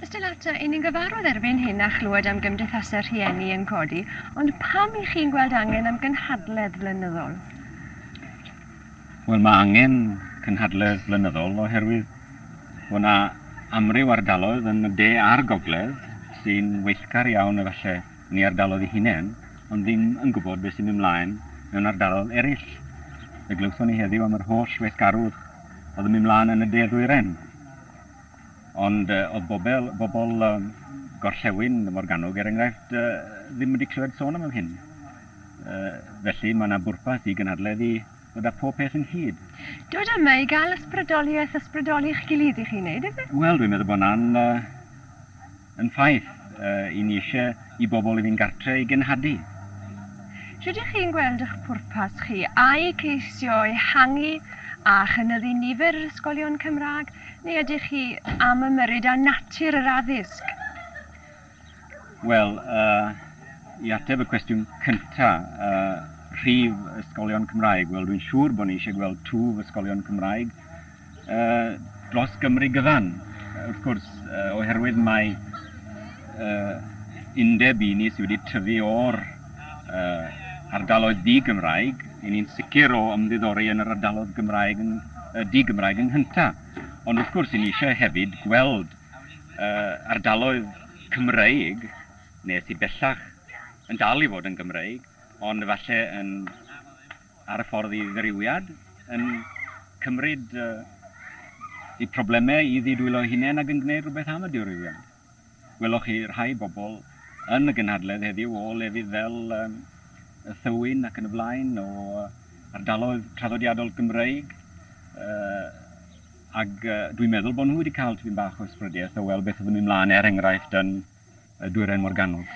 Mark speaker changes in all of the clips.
Speaker 1: Mister Latta, 'yn ni'n gyfarwydd erbyn hyn â chlywed am gymdeithasau rhieni yn codi, ond pam 'y chi'n gweld angen am gynhadledd flynyddol?
Speaker 2: Wel, mae angen cynhadledd flynyddol oherwydd bod 'na amryw ardaloedd yn y de a'r gogledd sy'n weithgar iawn efallai yn eu ardaloedd eu hunain, ond ddim yn gwybod beth sy'n mynd mlaen mewn ardaloedd eraill. Fe glywson ni heddiw am yr holl weithgarwch oedd yn mynd mlaen yn y de ddwyrain. Ond oedd bobl, bobl gorllewin Morgannwg, er enghraifft, ddim wedi clywed sôn am hyn. Felly mae yna bwrpas i gynhadledd i ddod â phob peth ynghyd.
Speaker 1: Dod yma i gael ysbrydoliaeth, ysbrydoli'ch gilydd i chi wneud, ife?
Speaker 2: Wel, dwi'n meddwl bod hwnna'n yn ffaith. I ni eisiau i bobl i fynd gartre i genhadu.
Speaker 1: Rydych chi'n gweld eich pwrpas chi, ai ceisio ehangu a chynyddu nifer yr ysgolion Cymraeg, neu ydych chi am ymyrryd â natur yr addysg?
Speaker 2: Wel, i ateb y cwestiwn cynta, rhif ysgolion Cymraeg, wel dwi'n siŵr bod ni eisiau gweld twf ysgolion Cymraeg dros Gymru gyfan. Wrth gwrs, oherwydd mai undeb i ni sydd wedi tyfu o'r ardaloedd di-Gymraeg, i ni'n sicr o ymddiddori yn yr ardaloedd Gymraeg yn, di-Gymraeg yng nghyntaf. Ond wrth gwrs, i ni eisiau hefyd gweld ardaloedd Cymreig, neu sydd bellach yn dal i fod yn Gymreig, ond efallai yn ar y ffordd i ddirywiad, yn cymryd eu problemau i ddidwyllo eu hunain ac yn gwneud rhywbeth am y dirywiad. Weloch chi rhai bobl yn y gynhadledd heddiw o lefydd fel y Thywyn ac yn y blaen, o ardaloedd traddodiadol Gymreig, ac dwi'n meddwl bod nhw wedi cael tipyn bach o ysbrydiaeth o weld beth oedd yn mynd mlaen, er enghraifft yn Dwyrain Morgannwg.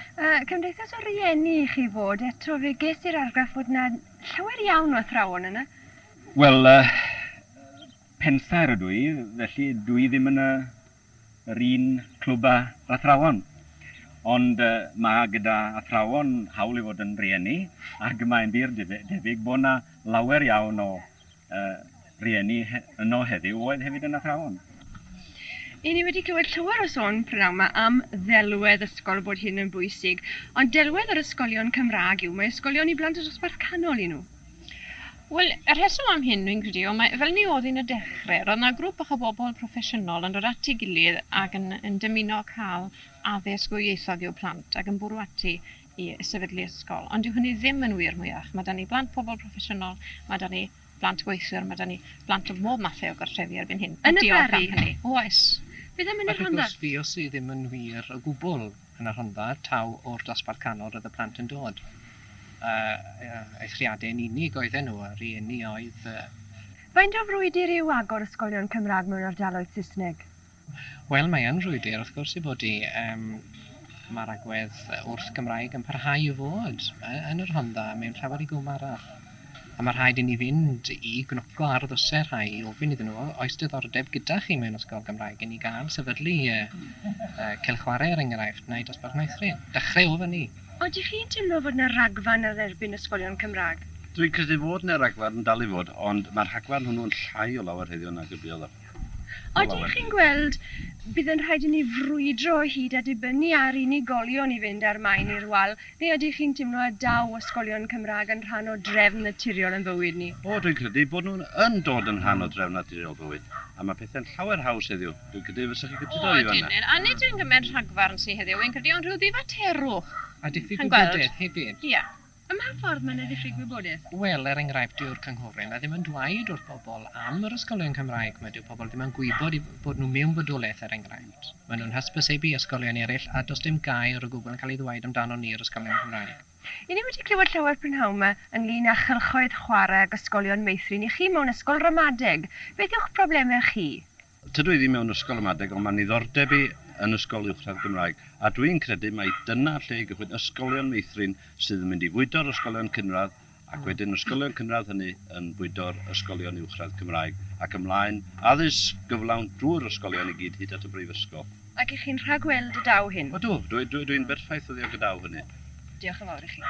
Speaker 1: Cymdeithas o rieni i chi fod, eto fe ges i'r argraff fod 'na llawer iawn o athrawon yna.
Speaker 2: Wel, pensaer ydw i, felly dw i ddim yn y, yr un clwb â'r athrawon. Ond mae gyda athrawon hawl i fod yn rieni, ac mae'n bur debyg bod 'na lawer iawn o rieni yno heddiw oedd hefyd yn athrawon.
Speaker 1: Y'n ni wedi clywed llawer o sôn prynawn 'ma am ddelwedd ysgol, bod hyn yn bwysig, ond delwedd yr ysgolion Cymraeg yw, mae ysgolion i blant y dosbarth canol y'n nhw.
Speaker 3: Wel, y rheswm am hyn, dwi'n credu, yw mae, fel ni oedd yn y dechrau, roedd yna grŵp bach o bobl proffesiynol yn dod at ei gilydd ac yn, yn dymuno cael addysg ddwyieithog i'w plant ac yn bwrw ati i sefydlu ysgol. Ond dyw hynny ddim yn wir mwyach. Mae 'da ni blant pobl proffesiynol, mae 'da ni blant gweithwyr, mae 'da ni blant o bob mathau o gartrefi erbyn hyn.
Speaker 1: Yn y Barri?
Speaker 3: Hynny. Oes.
Speaker 1: Beth am yn y
Speaker 4: Ac wrth
Speaker 1: Rhondda?
Speaker 4: gwrs, fuodd hi ddim yn wir o gwbl yn y Rhondda, taw o'r dosbarth canol roedd y plant yn dod. Eithriadau yn unig oedden nhw, a rhieni oedd...
Speaker 1: Faint o frwydr yw agor ysgolion Cymraeg mewn ardaloedd Saesneg?
Speaker 4: Wel, mae yn frwydr, wrth gwrs ei bod hi. Yym, mae'r agwedd wrth Gymraeg yn parhau i fod yn y Rhondda mewn llawer i gwm arall. A mae rhaid i ni fynd i gnoco ar ddrysau rhai i ofyn iddyn nhw, oes diddordeb gyda chi mewn ysgol Gymraeg i ni gael sefydlu cylch chwarae er enghraifft, neu dosbarth meithrin. Dechrau o fyny.
Speaker 1: Ydych chi'n teimlo fod 'na ragfarn ar erbyn ysgolion Cymraeg?
Speaker 5: Dwi'n credu fod 'na ragfarn yn dal i fod, ond mae'r rhagfarn hwnnw yn llai o lawer heddiw nag y buodd o.
Speaker 1: Ydych chi'n gweld bydd yn rhaid i ni frwydro o hyd a dibynnu ar unigolion i fynd â'r maen i'r wal, neu ydych chi'n teimlo y daw ysgolion Cymraeg yn rhan o drefn naturiol yn bywyd ni?
Speaker 5: O, dwi'n credu bod nhw'n yn dod yn rhan o drefn naturiol bywyd, a mae pethau'n llawer haws heddiw. Dwi'n credu fysa chi'n cytuno
Speaker 3: O,
Speaker 5: â fi fan'na.
Speaker 3: ydyn. A nid yw'n gymaint rhagfarn sydd heddiw, fi'n credu, ond rhyw ddifaterwch.
Speaker 4: A diffyg
Speaker 3: Chi'n gweld?
Speaker 4: gwybodaeth hefyd.
Speaker 3: Ie.
Speaker 1: Ym mha ffordd mae 'na ddiffyg gwybodaeth?
Speaker 4: Wel, er enghraifft, dyw'r cynghorau 'ma ddim yn dweud wrth bobl am yr ysgolion Cymraeg 'ma. Dyw pobl ddim yn gwybod eu bod nhw mewn bodolaeth, er enghraifft. Maen nhw'n hysbysebu ysgolion eraill a does dim gair o gwbl yn cael ei ddweud amdanon ni, yr ysgolion Cymraeg.
Speaker 1: Y'n ni wedi clywed llawer prynhawn 'ma ynglŷn â chylchoedd chwarae ac ysgolion meithrin. I chi mewn ysgol ramadeg, beth yw'ch problemau chi?
Speaker 5: Tydw i ddim mewn ysgol ramadeg ond mae'n niddordeb i yn ysgol uwchradd Gymraeg a dwi'n credu mai dyna lle i gychwyn, ysgolion meithrin sydd yn mynd i fwydo'r ysgolion cynradd ac wedyn ysgolion cynradd hynny yn bwydo'r ysgolion uwchradd Cymraeg ac ymlaen, addysg gyflawn drwy'r ysgolion i gyd hyd at y brifysgol.
Speaker 1: Ac y'ch chi'n rhagweld y daw hyn?
Speaker 5: Ydw, dwi, dwi, dwi'n berffaith ffyddiog y daw hynny.
Speaker 1: Diolch yn fawr i chi.